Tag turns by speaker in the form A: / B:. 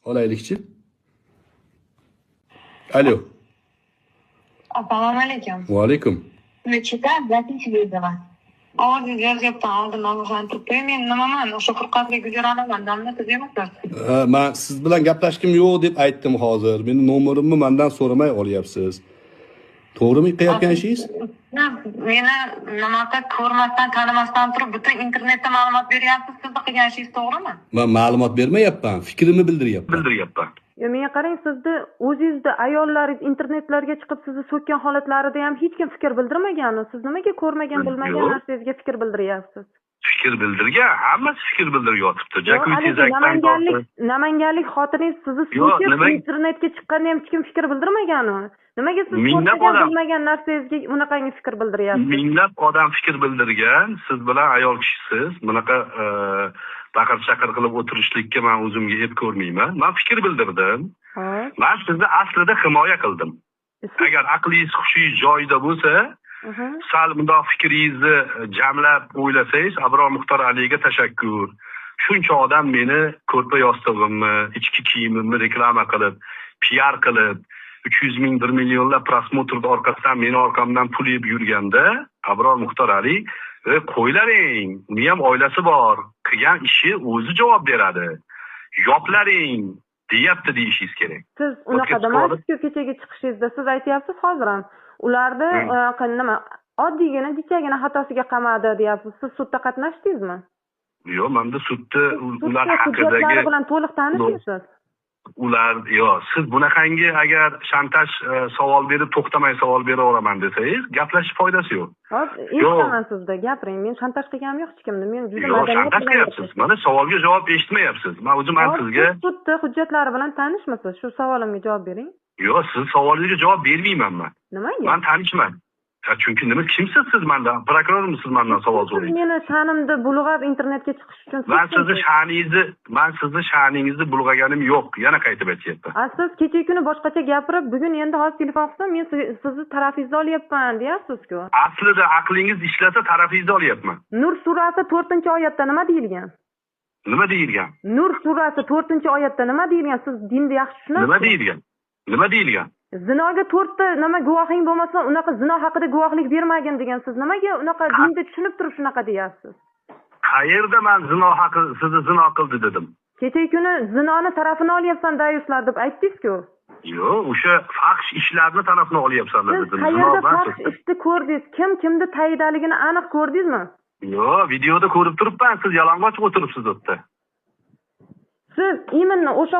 A: Olaylikchi. Alo.
B: Assalomu alaykum.
A: Va alaykum.
B: Включите запись вызова. Ovozingiz yozyapman, oldin ogohlantirib turibdi. Men nimaman? O'sha Furqatli Gujaraloman, domla siz emassiz.
A: Ha, man siz bilan gaplashgim yo'q deb aytdim hozir. Meni nomerimni mandan so'ramay olyapsiz. To'g'rimi qilayotgan ishingiz?
B: Meni nimada ko'rmasdan, tanimasdan turib butun internetda ma'lumot beryapsiz. Sizni qilgan ishingiz to'g'rimi?
A: Man ma'lumot bermayapman, fikrimni bildiryapman.
C: Bildiryapman.
D: Yo, menga qarang, sizni o'zingizni ayollaringiz internetlarga chiqib sizni so'kkan holatlarida ham hech kim fikr bildirmagan. Siz nimaga ko'rmagan, bilmagan
C: Yo'q.
D: Narsangizga fikr bildiryapsiz?
C: Fikr bildirgan, hammasi fikr bildirib yotibdi.
D: Yo'q,
C: Jakuzi
D: haligi
C: zakdan
D: namanganlik
C: tortib.
D: Namanganlik xotiningiz sizni
C: Yo'q,
D: so'kib
C: nima-
D: internetga chiqqanda ham hech kim fikr bildirmagan. Nimaga siz
C: Minglab
D: ko'rmagan,
C: odam-
D: bilmagan narsangizga unaqangi fikr bildiryapsiz?
C: Minglab odam fikr bildirgan, siz bilan ayol kishisiz, bunaqa baqir chaqir qilib o'tirishlikka man o'zimga ep ko'rmayman. Man fikr bildirdim.
D: Hop.
C: Man sizni aslida himoya qildim.
D: Siz-
C: Agar aqlingiz, hushingiz joyida bo'lsa, sal bundoq fikringizni jamlab o'ylasangiz, Abror Muxtor Aliga tashakkur. Shuncha odam meni ko'rpa yostig'imni, ichki kiyimimni reklama qilib, PR qilib, 300 ming, 1 millionlab просмотр orqasidan meni orqamdan pul yeb yurganda, Abror Muxtor Ali, "E, qo'ylaring, uni ham oilasi bor, qilgan ishi o'zi javob beradi. Yoplaring" deyapti deyishingiz kerak.
D: Siz unaqa
C: O'tga
D: demadingizku kechagi chiqishingizda. Siz aytyapsiz hozir ham. Ularni nima oddiygina kichkagina xatosiga qamadi deyapsiz. Siz sudda qatnashdingizmi?
C: Yo'q, menda sudda ular
D: Sudda hujjatlari
C: haqidagi
D: bilan to'liq tanishmisiz?
C: Ular yo'q, siz bunaqangi agar shantaj savol berib to'xtamay savol beraveraman desangiz, gaplashish foydasi yo'q.
D: Hop,
C: Yo'q.
D: eshitaman sizda, gapiring. Men shantaj qilganim yo'q hech kimni. Men juda
C: Yo'q,
D: madaniyat
C: shantaj
D: bilan
C: qilyapsiz.
D: gaplashdim.
C: Mana savolga javob eshitmayapsiz. Man o'zim man
D: Hop,
C: sizga
D: siz sudda hujjatlari bilan tanishmisiz? Shu savolimga javob bering.
C: Yo'q, siz savolingizga javob bermayman man.
D: Nimaga?
C: Man tanishman. Ha, chunki nima, kimsiz siz mandan? Prokurormisiz mandan savol
D: Siz
C: so'raysiz?
D: meni sha'nimni bulg'ab internetga chiqish uchun siz
C: Man sizni
D: kimsiz?
C: sha'ningizni, man sizni sha'ningizni bulg'aganim yo'q. Yana qaytib aytyapman.
D: A, siz kecha kuni boshqacha gapirib, bugun endi hozir telefon qilsam, men sizni tarafingizni olyapman deyapsiz-ku.
C: Aslida aqlingiz ishlasa tarafingizni olyapman.
D: Nur surasi 4-oyatda nima deyilgan?
C: Nima deyilgan?
D: Nur surasi 4-oyatda nima deyilgan? Siz dinni yaxshi tushunasizmi?
C: Nima deyilgan? Nima deyilgan?
D: Zinoga to'rtta nima guvohing bo'lmasa, unaqa zino haqida guvohlik bermagin degan. Siz nimaga unaqa dinni tushunib turib shunaqa deyapsiz?
C: Qayerda man zino haqi sizni zino qildi dedim?
D: Kecha kuni zinoni tarafini olyapsan dayuslar deb aytdingiz-ku.
C: Yo'q, o'sha fahsh ishlarni tarafini olyapsanlar
D: Siz
C: dedim. Zino
D: qayerda
C: emas.
D: fahsh ishni ko'rdingiz? Kim kimni tayidaligini aniq ko'rdingizmi?
C: Yo'q, videoda ko'rib turibman, siz yalang'och o'tiribsiz u yerda.
D: Siz именно o'sha